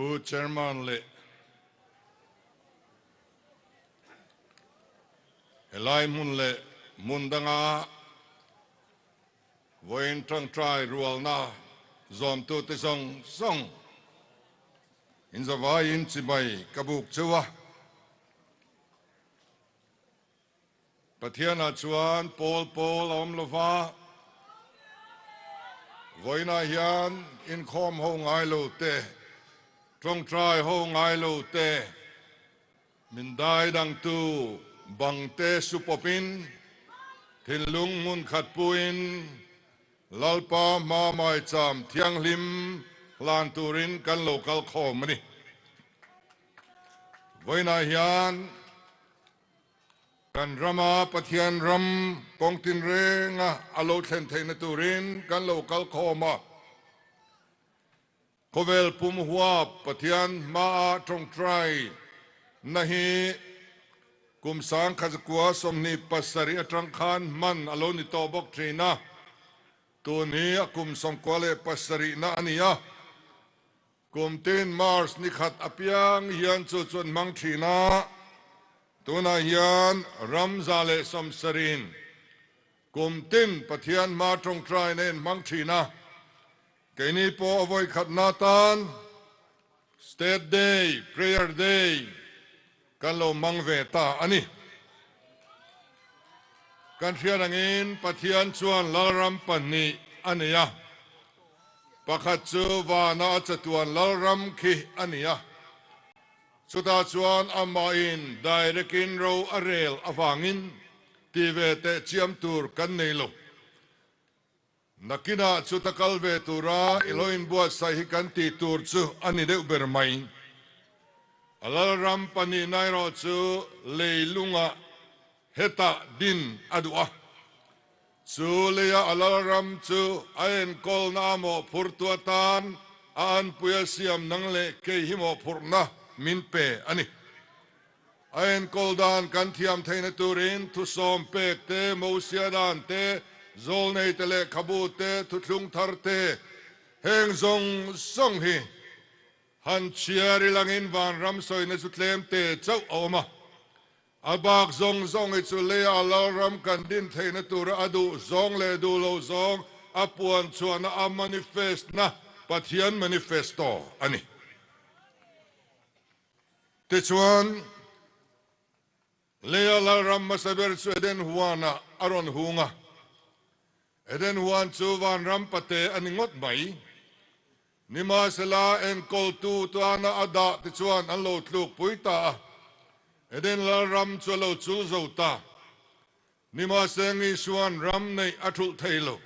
Pu Chairman leh helai hmun leh hmun danga vawiin tangtai rualna zawmtute zawng zawng inzavaiin chibai ka buk cheu a. Pathianah chuan pawl pawl a awm lo va, vawiinah hian inkhawm ho ngai lo te, tawngtai ho ngai lo te, min dai dangtu bang te su pawpin, thinlung hmun khat puin Lalpa hma maicham thianghlim hlan turin kan lo kal khawm a ni. Vawiinah hian Kan rama Pathian ram kawng tinrenga a lo thlen theihna turin kan lo kal khawm a. Khawvel pum huap Pathian hmaa tawngtai na hi kum 1927 atang khan hman a lo ni tawh bawk thin a, tun hi a kum 97 na a ni a. Kum tin March ni khat apiang hian chu chuan hmang thin a, tunah hian ram 170in kum tin Pathian hma tawngtaina in hmang thin a, keini pawh a vawi khatna tan State Day, Prayer Day kan lo hmang ve ta a ni. Kan hriat angin Pathian chuan Lalram pahnih a nei a, pakhat chu vana a chatuan Lalram khi a ni a, chutah chuan amahin direct-in ro a rel avangin ti ve teh chiam tur kan nei lo. Nakinah chuta kal ve tura i lo inbuatsaih hi kan tih tur chu a ni deuh ber mai. A lalram pahnihna erawh chu leilungah hetah din a duh a. Chu leia a lalram chu a enkawlna a mawhphurtu atan a anpui a siam nang leh kei hi mawhphurhna min pe a ni. A enkawl dan kan thiam theihna turin thusawm pek te, Mosia dan te, zawlnei te lehkhabu te, thuthlung thar te, heng zawng zawng hi han chhiar ilangin vanram sawina chu tlem te chauh a awm a. A bak zawng zawng hi chu leia a lalram kan din theihna tura a duh zawng leh duh lo zawng a puan chhuahna a manifest-na Pathian manifesto a ni. Tichuan, Leia lalram hmasa ber chu Eden huanah a rawn hung a. Eden huan chu vanram pate a ni ngawt mai. Nimahsela, enkawltu tana a dah te chuan an lo tlukpui ta a, Eden lalram chu a lo chul zo ta. Nimahse Ngisuan ram neih a thulh thei lo.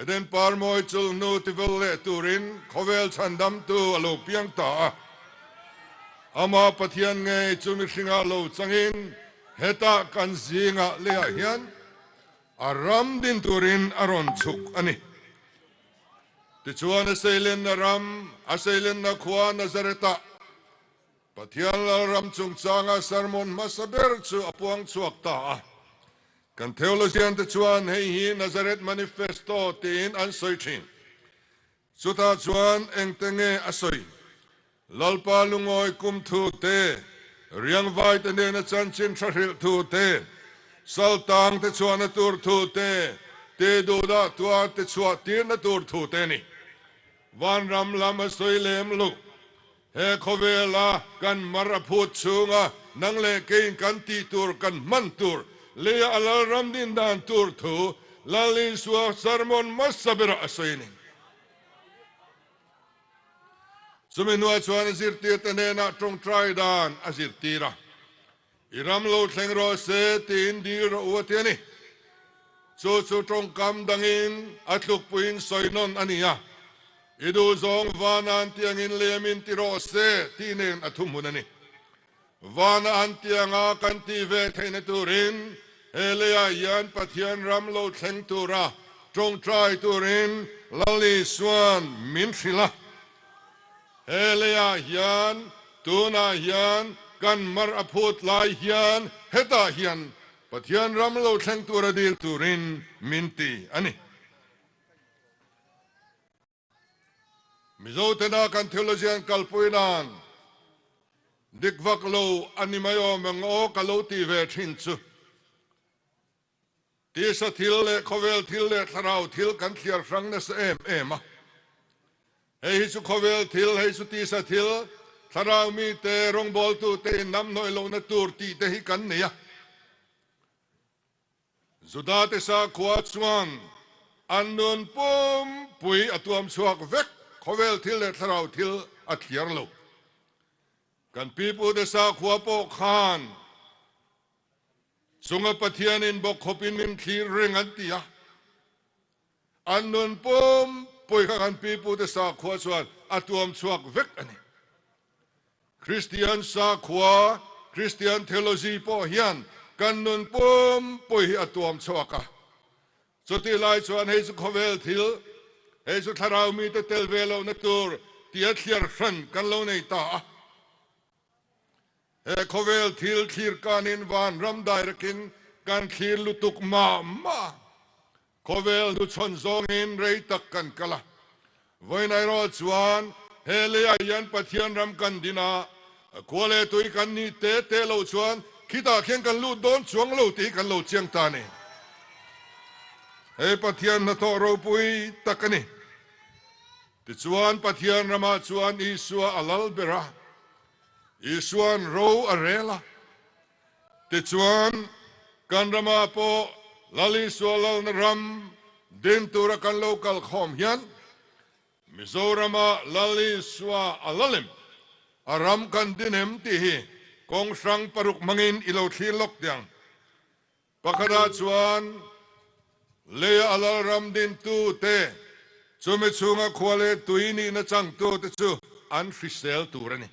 Eden parmawi chul hnu tivel leh turin khawvel chhandamtu a lo piang ta a. Amah Pathian ngei chu mihringah lo changin hetah kan zingah leiah hian a ram din turin a rawn chhuk a ni. Tichuan a seilenna ram, a seilenna khua Nazareth-ah Pathian Lalram chungchanga sermon hmasa ber chu a puang chhuak ta a. Kan theologian te chuan hei hi Nazareth Manifesto tiin an sawi thin. Chutah chuan engte nge a sawi? Lalpa lungawi kum thu te, riangvai te nena chanchin tha hrilh thu te, saltang te chhuahna tur thu te, ti duhdah tuar te chhuah tirna tur thu te a ni. Vanram lam a sawi lem lo. He khawvela kan mar a phut chhunga nang leh keiin kan tih tur kan hman tur leia a lalram din dan tur thu Lal Isua sermon hmasa berah a sawi a ni. Chumi hnuah chuan a zirtirte hnenah tawngtai dan a zirtir a, I ram lo thleng rawh se tiin dil rawh u a ti a ni. Chu chu tawngkam dangin a tlukpuiin sawi nawn a ni a, I duhzawng vana an tiangin lemin ti rawh se tih nen a thuhmun a ni. Vana an tianga kan tih ve theihna turin he leiah hian Pathian ram lo thleng tura tawngtai turin Lal Isuan min hrilh a. He leiah hian tunah hian kan mar a phut lai hian hetah hian Pathian ram lo thleng tura dil turin min ti a ni. Mizo tena kan theologian kalpui nan dik vak lo a ni mai awm ang aw ka lo ti ve thin chu. Tisa thil leh khawvel thil leh thlarau thil kan thliar hrang nasa em em a. Hei hi chu khawvel thil, hei chu tisa thil, thlarau mite, rawngbawltute innamhnawih lohna tur tih te hi kan nei a. Judate sakhua chuan an nun pumpui a tuam chhuak vek, khawvel thil leh thlarau thil a thliar lo. Kan pipute sakhua pawh khan chunga Pathianin bawk khawpin min thlir reng an ti a. An nun pumpui kha kan pipute sakhua chuan a tuam chhuak vek a ni. Kristian sakhua, Christian theology, pawh hian kan nun pumpui hi a tuam chhuak a. Chutih lai chuan hei chu khawvel thil, hei chu thlarau mite tel ve lohna tur tia thliar hran kan lo nei ta a. He khawvel thil thlir kanin vanram dairakin kan thlir lutuk mah mah a. Khawvel hnuchhawn zawngin rei tak kan kal a. Vawiin erawh chuan he leiah hian Pathian ram kan din a, khua leh tui kan nih te te loh chuan khitah khian kan lut dawn chuang lo tih hi kan lo chiang ta a ni. Hei Pathian hnathawh ropui tak a ni. Tichuan Pathian ramah chuan Isua a lal ber a, Isua'n ro a rel a. Tichuan, kan ramah pawh Lal Isua lalna ram din tura kan lo kal khawm hian Mizorama Lal Isua a la lem, a ram kan din em tih hi kawng hrang paruk hmangin i lo thlir lawk teh ang. Pakhatah chuan leia a lal ram dintute chumi chhunga khua leh tui nihna changtute chu an hrisel tur a ni.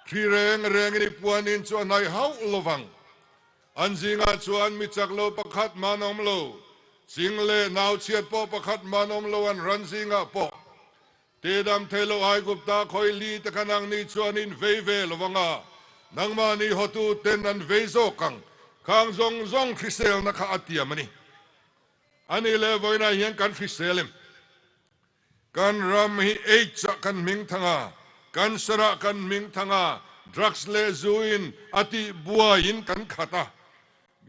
Thli reng rengin i puanin chu a hnaih hauh lovang. An zingah chuan mi chak lo pakhat mah an awm lo, ching leh nau chhiat pawh pakhat mah an awm lo an ran zingah pawh. Tidam thei lo Aigupta khawi li te kha nangni chuan in vei ve lo vang a, nangmahni hotu ten an vei zawk ang, khang zawng zawng hriselna kha a tiam a ni. A nih leh vawiinah hian kan hrisel em? Kan ram hi AIDS ah kan hming thang a, cancer ah kan hming thang a, drugs leh zu in a tih buaiin kan khat a,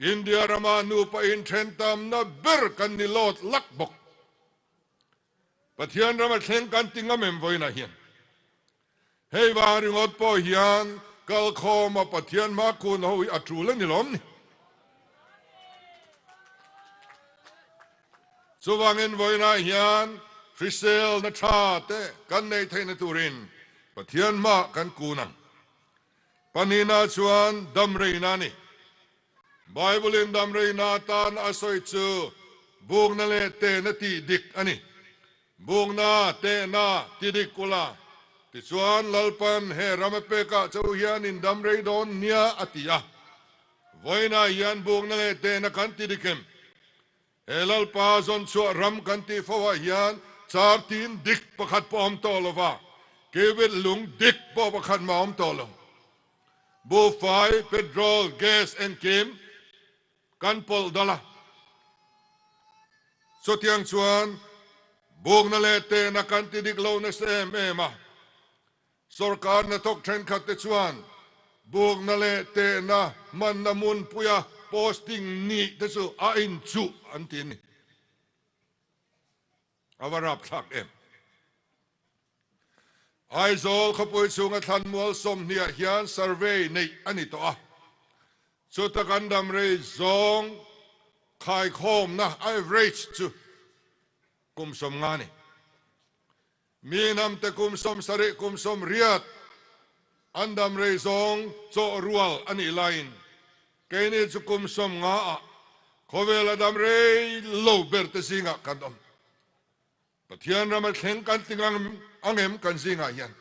India rama nupa inthen tamna ber kan ni lawt lak bawk. Pathian rama thleng kan ti ngam em vawiinah hian? Hei vang ringawt pawh hian kalkhawma Pathian hmakhun ho hi a tul a ni lawm ni. Chuvangin vawiinah hian hriselna tha te kan neih theihna turin Pathian hma kan kun ang. Pahnihna chuan damreina a ni. Bible-in damreina atan a sawi chu bukna leh tehna tih dik a ni. Bukna, tehna ti dik ula, tichuan Lalpan he ram a pekah chauh hian in damrei dawn nia a ti a. Vawiinah hian bukna leh tehna kan ti dik em? He Lalpa zawn chhuah ram kan tih fo ah hian char tin dik pakhat pawh a awm tawh lo va, cubit lung dik pawh pakhat mah a awm tawh lo. Buhfai, petrol, gas engkim kan pawlh dal a. Chutiang chuan bukna leh tehna kan ti dik lo nasa em em a. Sorkar hnathawk thenkhat te chuan bukna leh tehna hmanna hmunpuia posting nih te chu a inchuh an ti a ni. A va rapthlak em. Aizawl khawpui chhunga thlanmual 20 ah hian survey neih a ni tawh a, chuta kan damrei zawng khaikhawmna average chu kum 50 a ni. Mi hnamte kum 70 kum 80 an damrei zawng chawh rual a nih laiin keini chu kum 50 ah khawvela damrei lo ber te zingah kan awm. Pathian rama thleng kan ti ang em kan zingah hian?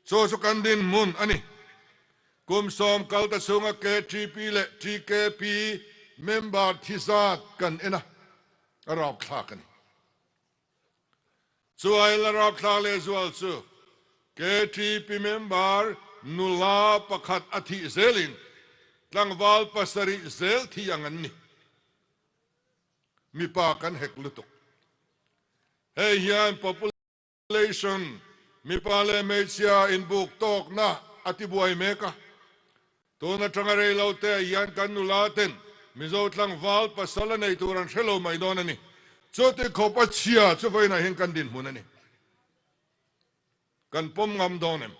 Chu chu kan dinhmun a ni. Kum 10 kal ta chhunga KTP leh TKP member thi zat kan en a, a rapthlak a ni. Chu aila rapthlak lehzual chu KTP member nula pakhat a thih zelin tlangval pasarih zel thi ang an ni. Mipa kan hek lutuk. Hei hian population, mipa leh hmeichhia inbuk tawkna a tibuai mek a. Tun atanga rei lo te hian kan nula ten Mizo tlangval pasal a nei tur an hre lo mai dawn a ni. Chuti khawp a chhia chu vawiinah hian kan dinhmun a ni. Kan pawm ngam dawn em?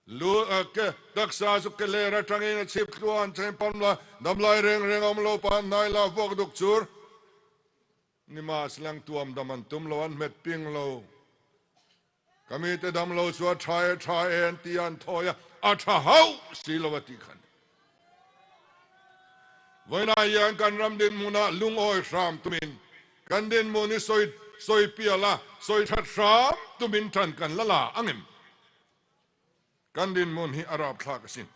Lu ke taksa chu ke ler atangin a chhip tluan chen pam la, damlai reng reng a awm lo pa hnai la vuak duk chur. Nimahslang tuam dam an tum lo, an hmet ping lo. Ka mite dam lo chu a tha e, tha e an ti a, an thawi a, a tha hauh si lo a tih khan. Vawiinah hian kan ram dinhmunah lungawi hram tumin, kan dinhmun hi sawi sawi pial a, sawi that hram tumin tan kan la la ang em? Kan dinhmun hi a rapthlak asin.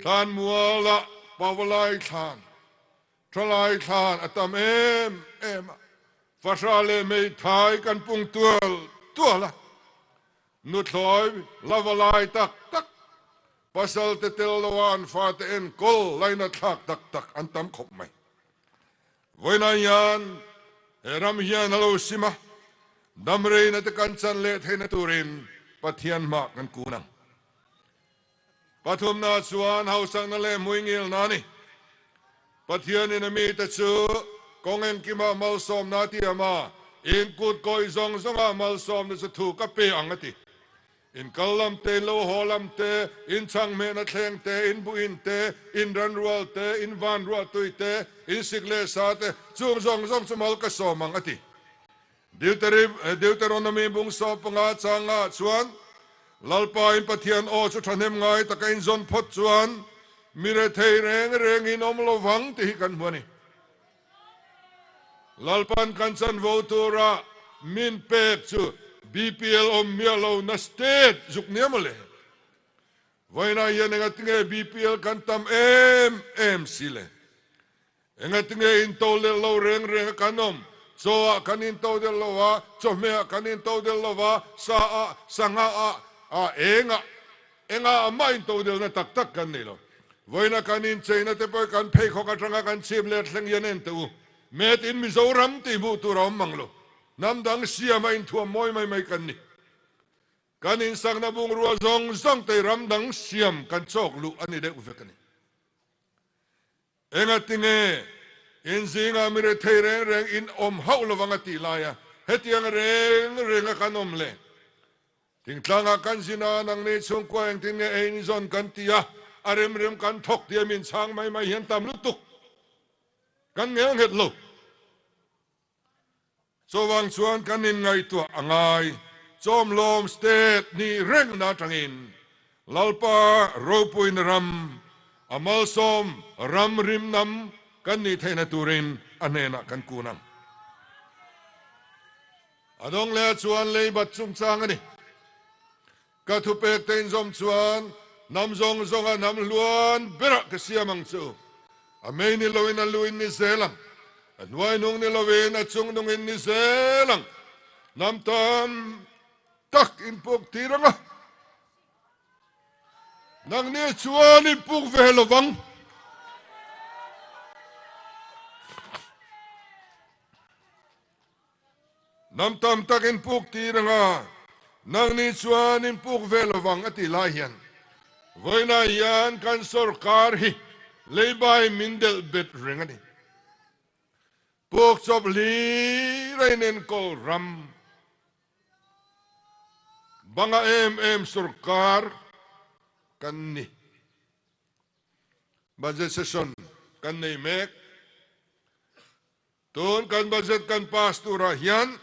Thlanmualah Pavalai thlan Thalai thlan a tam em em a, fahra leh hmeithai kan pung tual tual a, nuthlawi la va lai tak tak, pasal te tel lo a an fate enkawl laina thlak tak tak an tam khawp mai. Vawiinah hian he ram hian a lo sim a, damreina te kan chan leh theihna turin Pathian hmah kan kun ang. Pathumna chuan hausakna leh hmuingilna a ni. Pathianin a mite chu kawng engkimah malsawmna a tiam a, in kut kawih zawng zawngah malsawmna chu thu ka pe ang a ti. In kal lam te, in lo haw lam te, in chhanghmehna thleng te, in buhin te, in ranrual te, in vanruahtui te, in sik leh sa te, chung zawng zawng chu mal ka sawm ang a ti. Deuteronomy bung 15 changah chuan, Lalpa in Pathian aw chu thahnem ngai taka in zawn phawt chuan mi rethei reng reng in awm lo vang tih hi kan hmu a ni. Lalpan kan chanvo tura min pek chu BPL awm miah lo na state zuk nia mawle. Vawiinah hian engatinge BPL kan tam em em si le? Engatinge into del lo reng reng a kan awm? Chaw ah kan into del lo a, chawhmeh ah kan into del lo a, sa ah, sangha ah, ah eng ah, engah ah mah into delna tak tak kan nei lo. Vawiina kan incheina te pawh kan pheikhawk atanga kan chhip let thleng hian en teh u. Made in Mizoram tih hmuh tur a awm mang lo. Hnam dang siam a inthuam mawi mai mai kan ni. Kan insakna bungrua zawng zawng te ram dang siam kan chawk luh a ni deuh vek a ni. Engatinge in zingah mi rethei reng reng in awm hauh lovang a tih laia hetiang reng renga kan awm le? Thingtlangah kan zin a, nangni chhungkua engtin nge ei in zawn kan ti a, a rem rem kan thawk tia min chhang mai mai hian tam lutuk kan ngel nghet lo. Chuvang chuan kan inngaihtuah a ngai. Chawmlawm state nih rengna atangin Lalpa ropuina ram, a malsawm ram rimnam kan nih theihna turin a hnenah kan kun ang. A dawng leh chuan leibat chungchang a ni. Ka thupek te inzawm chuan hnam zawng zawnga hnam hluan berah ka siam ang chu. A mei ni loin a lu in ni zel ang, a hnuai hnung ni loin a chung nung in ni zel ang. Hnam tam tak in puk tir ang a, nangni chuan in puk ve lovang. Hnam tam tak in puk tir anga nangni chuan in puk ve lovang a tih lai hian vawiinah hian kan sorkar hi leibai min delh bet reng a ni. Puk chawp hlir a inenkawl ram banga em em sorkar kan ni. Budget session kan nei mek. Tun kan budget kan pass turah hian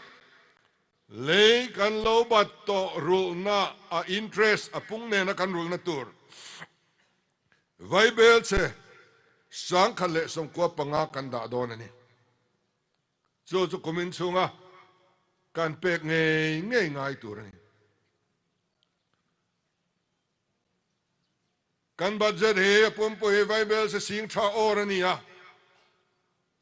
lei kan lo bat tawh rulhna a interest a pung nena kan rulhna tur vaibel che 1095 kan dah dawn a ni. Chu chu kumin chhunga kan pek ngei ngei ngai tur a ni. Kan budget hi a pumpui hi vaibel che sing tha awr a ni a.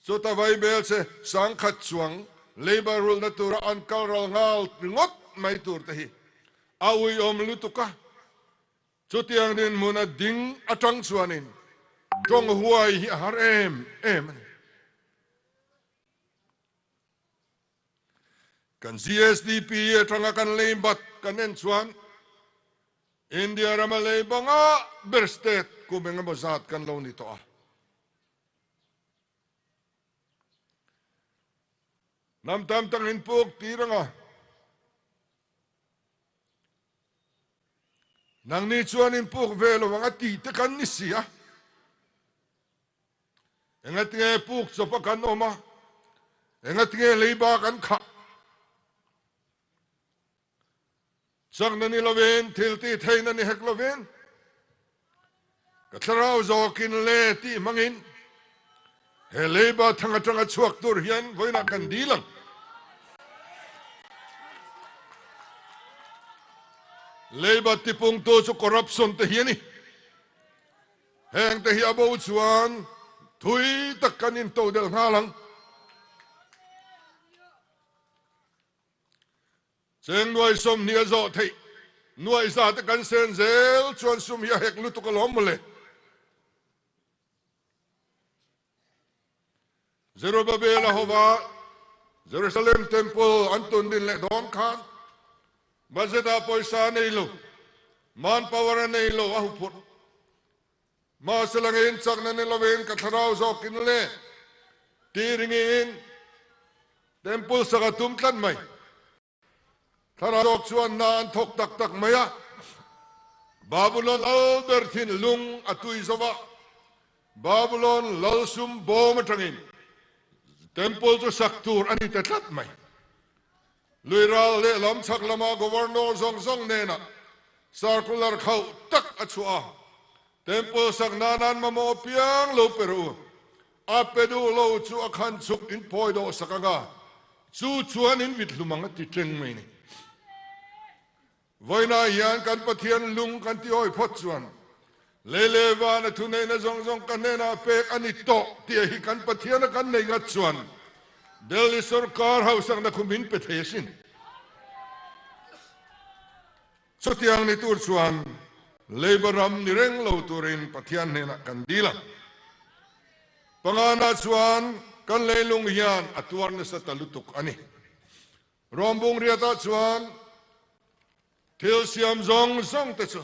Chuta vaibel che 10,000 chuang labour rulhna tura an kal ral nghal ringawt mai tur te hi a uiawm lutuk a. Chutiang dinhmun a ding atang chuanin tawng huai hi a har em em a ni. Kan GSDP atanga kan lei bat kan en chuan India rama lei banga ber state kum engemaw zat kan lo ni tawh a. Hnam tam tak in puk tir anga nangni chuan in puk ve lo ang a tih te kan ni si a. Engatinge puk chawp a kan awm a, engatinge leiba kan khah? Chakna ni lovin, thil tih theihna ni hek lovin, ka thlarau zawkin le tih hmangin he leiba thang atanga chhuak tur hian vawiinah kan dil ang. Leiba tipungtu chu corruption te hi a ni. Heng te hi a bo chuan thui tak kan intodelh nghal ang. Cheng nuai 20 a zawh theih nuai za te kan sen zel chuan sum hi a hek lutuk alawm mawle. Zerubbabel a hova Jerusalem Temple an tun din leh dawn khan budget ah pawisa a nei lo, manpower a nei lo a huphurh. Mahse langin chakna ni lovin ka thlarau zawkin le ti ringin Temple sak a tum tlat mai. Thlarau zawk chuan hna an thawk tak tak mai a, Babulon lal ber thinlung a tui zo va, Babulon lal sum bawm atangin Temple chu sak tur a ni ta tlat mai. Lui ral lehlam chhak lama Governor zawng zawng hnenah circular khauh tak a chhuah a, Temple sak nan an mamawh apiang lo pe rawh u, A pe duh lo chu a khan chuk in phawi dawh sak ang a, chu chuan in vit hlum ang a ti teng mai ni. Vawiinah hian kan Pathian lung kan ti awi phawt chuan lei leh van a thuneihna zawng zawng ka hnenah pek a ni tawh tih hi kan Pathian a kan nei ngat chuan Delhi sorkar hausakna khu min pe thei asin. Chutiang ni tur chuan Labour ram ni reng lo turin Pathian hnenah kan dil a. Pangana chuan kan leilung hian a tuar nasa ta lutuk a ni. Rawmbung riatah chuan thil siam zawng zawng te chu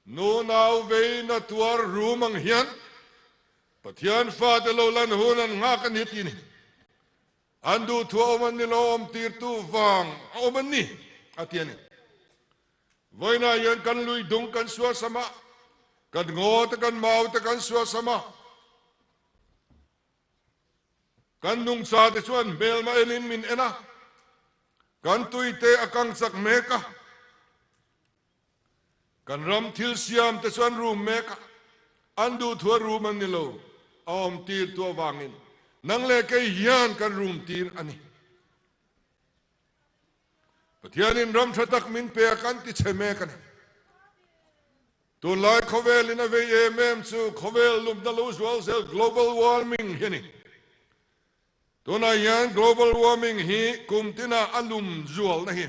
nunau veina tuar rum ang hian Pathian fate lo lan hun an nghak a ni a ti a ni. An duhthu a awm an ni lo, awm tirtu vang a awm an ni, a ti a ni. Vawiinah hian kan lui dung kan suasam a, kan ngaw te kan mau te kan suasam a, kan nungcha te chuan hmelma enin min en a, kan tui te a kang chak mek a, Kan ram thil siam te chuan rum mek a, an duhthu a rum an ni lo, a awm tir tu avangin nang leh kei hian kan rum tir a ni. Pathianin ram tha tak min pe a kan ti chhe mek a ni. Tunlai khawvelin a vei em em chu khawvel lumna lo zual zel global warming hi a ni. Tunah hian global warming hi kum tina a lum zualna hi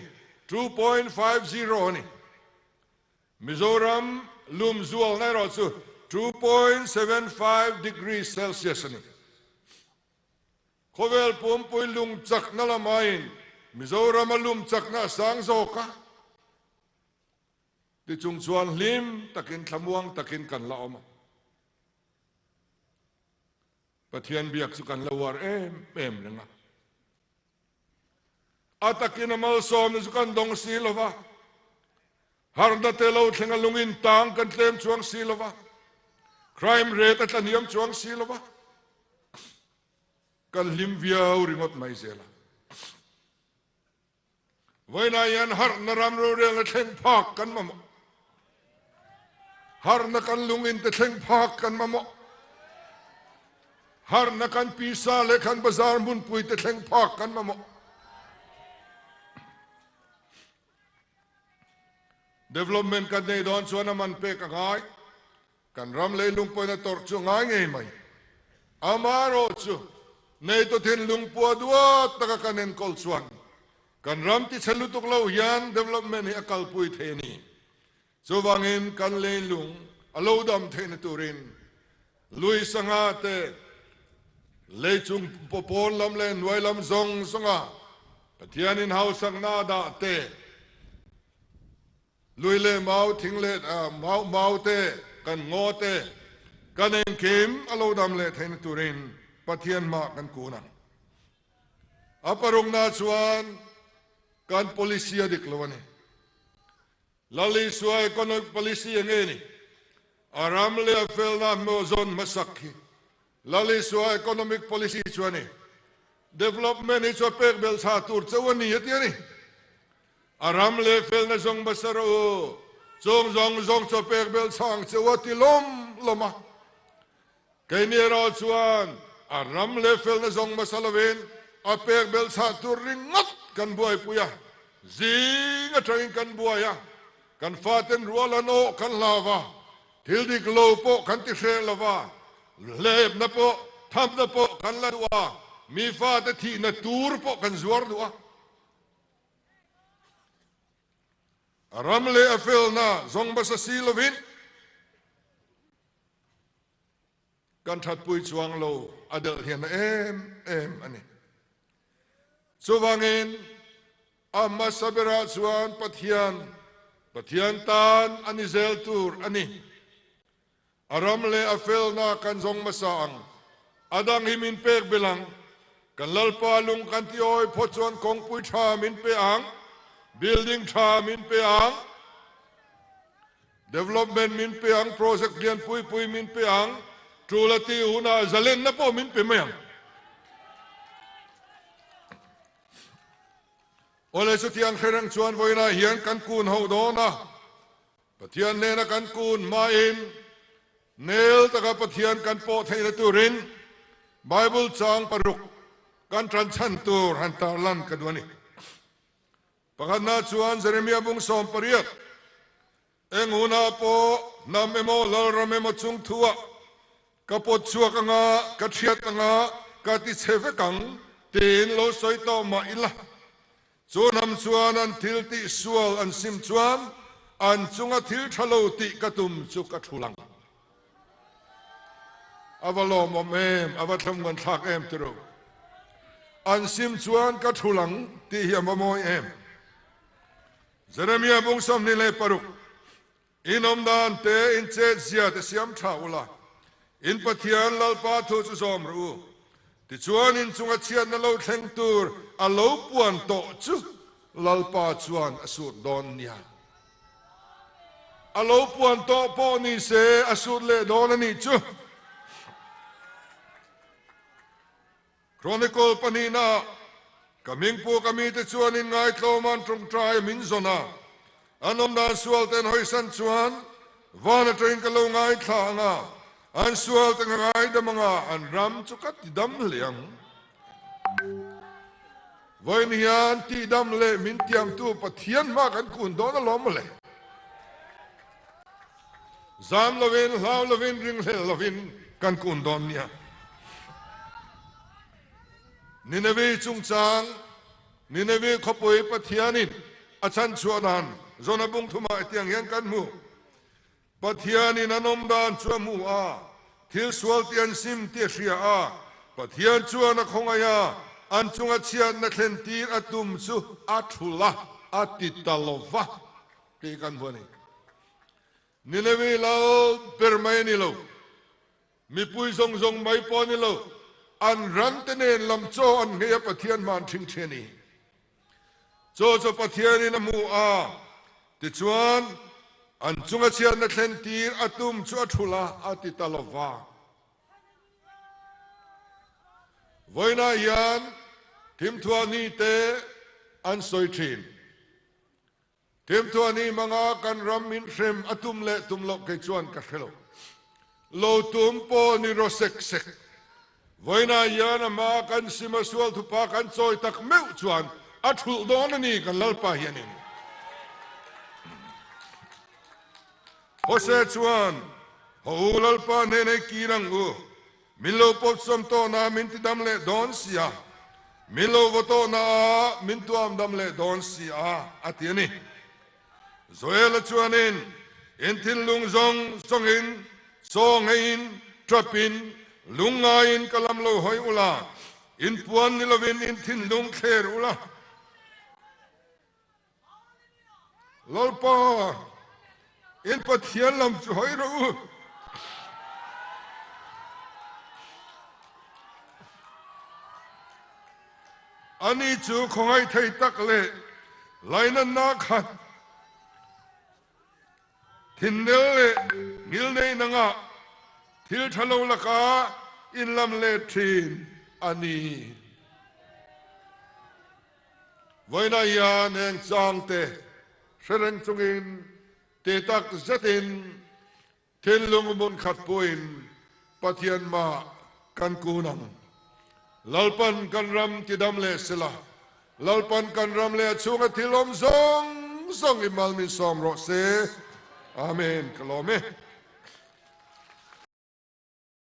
2.50 a ni. Mizoram lum zualna erawh chu 2.75 degree Celsius a ni. Khawvel pumpui lung chakna lamain Mizoram a lum chakna a sang zawk a, tichung chuan hlim takin thlamuang takin kan la awm a. Pathian biak chu kan la uar em em reng a. A takin a malsawmna chu kan dawng si lo va, harna te lo thleng a lungin tang kan tlem chuang si lo va, crime rate a tlahniam chuang si lo va, kan hlim viau ringawt mai zel a. Vawiinah hian harhna ram rorelna thleng phak kan mamawh. Harhna kan lungin te thleng phak kan mamawh. Harhna kan pisa leh kan bazar hmunpui te thleng phak kan mamawh. Development kan nei dawn chuan a man pek a ngai. Kan ram leilung pawhin a tawrh chu a ngai ngei mai. Amaherawh chu, neitu thinlung pua duat taka kan enkawl chuan kan ram tichhe lutuk lo hian development hi a kalpui thei a ni. Chuvangin kan leilung a lo dam theihna turin lui sangha te, leichung pawn lam leh hnuai lam zawng zawnga. Pathianin hausakna a dah te, lui leh mau, thing leh mau, mau te, kan ngaw te, kan engkim a lo dam leh theihna turin Pathian hmah kan kun ang. A parukna chuan kan policy a dik lo a ni. Lal Isua economic policy eng nge ni? A ram leh a felna hmuh zawn hmasak hi Lal Isua economic policy chu a ni. Development hi chu a pek belh thla tur chauh a ni a ti a ni. A ram leh felna zawng hmasa rawh u, chung zawng zawng chu a pek belh thla ang chauh a ti lawm lawm a. Keini erawh chuan a ram leh felna zawng hmasa lovin a pek belh chhah tur ringawt kan buaipui a, zing atangin kan buai a, kan faten rual an awh kan hlau a, thil dik lo pawh kan ti hreh lo va, hlepna pawh thamna pawh kan la duh a, mi fate thihna tur pawh kan zuar duh a. A ram leh a felna zawng hmasa si lovin, Kan thatpui chuang lo a delh hian a em em a ni. Chuvangin a hmasa berah chuan Pathian, Pathian tan a ni zel tur a ni. A ram leh a felna kan zawng hmasa ang. A dang hi min pek belh ang. Kan Lalpa lung kan ti awi phawt chuan kawngpui tha min pe ang, building tha min pe ang. Development min pe ang, project lian pui pui min pe ang, tul a tih hunah zalenna pawh min pe mai ang. Awle chutiang hre reng chuan vawiinah hian kan kun ho dawn a, Pathian hnena kan kun hmain nel taka Pathian kan pawh theihna turin Bible chang paruk kan tanchhan tur han tarlan ka duh a ni. Pakhatna chuan Jeremia bung 18, Eng hunah pawh hnam emaw lalram emaw chung thuah ka pawt chhuak anga, ka thiat anga, ka ti chhe vek ang tiin lo sawi tawh mah ila, chu hnam chuan an thil tih sual an sim chuan an chunga thil tha lo tih ka tum chu ka thul ang. A va lawmawm em, a va thlawmngan thlak em tiro. An sim chuan ka thul ang tih hi a va mawi em. Jeremia bung 26, In awm dan te, in chet zia te siam tha ula, in Pathian Lalpa thu chu zawm rawh u. Tichuan in chunga chhiatna lo thleng tur a lo puan tawh chu Lalpa chuan a sut dawn nia. A lo puan tawh pawh ni se a sut leh dawn a nih chu. Chronicle pahnihna ah ka hmingpu ka mite chuan in ngaitlawm an tawngtai a min zawn a, an awm dan sual te an hawisan chuan van atangin ka lo ngaithla ang a, an sual te ka ngaidam ang a, an ram chu ka tidam hle ang. Vawiin hian tihdam leh min tiamtu Pathian hma kan kun dawn alawm mawle. Zam lovin, hlau lovin, ringhlel lovin kan kun dawn nia. Nineveh chungchang, Nineveh khawpui Pathianin a chhanchhuah dan Jona bung thumah hetiang hian kan hmu. Pathianin an awm dan chu a hmu a, thil sual tih an sim tih a hria a, Pathian chuan a khawngaih a, an chunga chhiatna thlen tir a tum chu a thul a, a ti ta lo va tih kan hmu a ni. Nineveh lal ber mai a ni lo, mipui zawng zawng mai pawh a ni lo, an rante nen lam chaw an nghei a Pathian hma an ṭhing ṭhi a ni. Chaw chu Pathianin a hmu a, tichuan an chunga chhiatna thlen tir a tum chu a thul a, a ti ta lo va. Vawiinah hian thimthuah ni te an sawi thin. Thimthuah ni hmanga kan ram min hrem a tum leh tum loh kei chuan ka hre lo. Lo tum pawh ni rawh sek sek. Vawiinah hian a hmaa kan sim a sual thupa kan chawi tak meuh chuan a thulh dawn a ni kan Lalpa hianin. Hose chuan, Haw u Lalpa hnenah i kir ang u. Min lo pawt sawm tawhna min ti dam leh dawn si a, min lo vaw tawhna ah min tuam dam leh dawn si a, a ti a ni. Joel-a chuanin, In thinlung zawng zawngin, chaw ngeiin, ṭapin, lungngaiin ka lam lo hawi ula, in puan ni lovin in thinlung thler ula. Lalpa, in Pathian lam chu hawi rawh u. Ani chu khawngaih thei tak leh lainatna khat Thinnel leh ngilnei nangah thil tha lo laka inlam let thin a ni. Vawiinah hian heng changte hre reng chungin ti tak zetin thinlung hmun khat puiin Pathian mah kan kun ang. Lalpan kan ram tidam leh sela, Lalpan kan ram leh a chhunga thil awm zawng zawng i mal min sawm rawh se. Amen. Ka lawm e.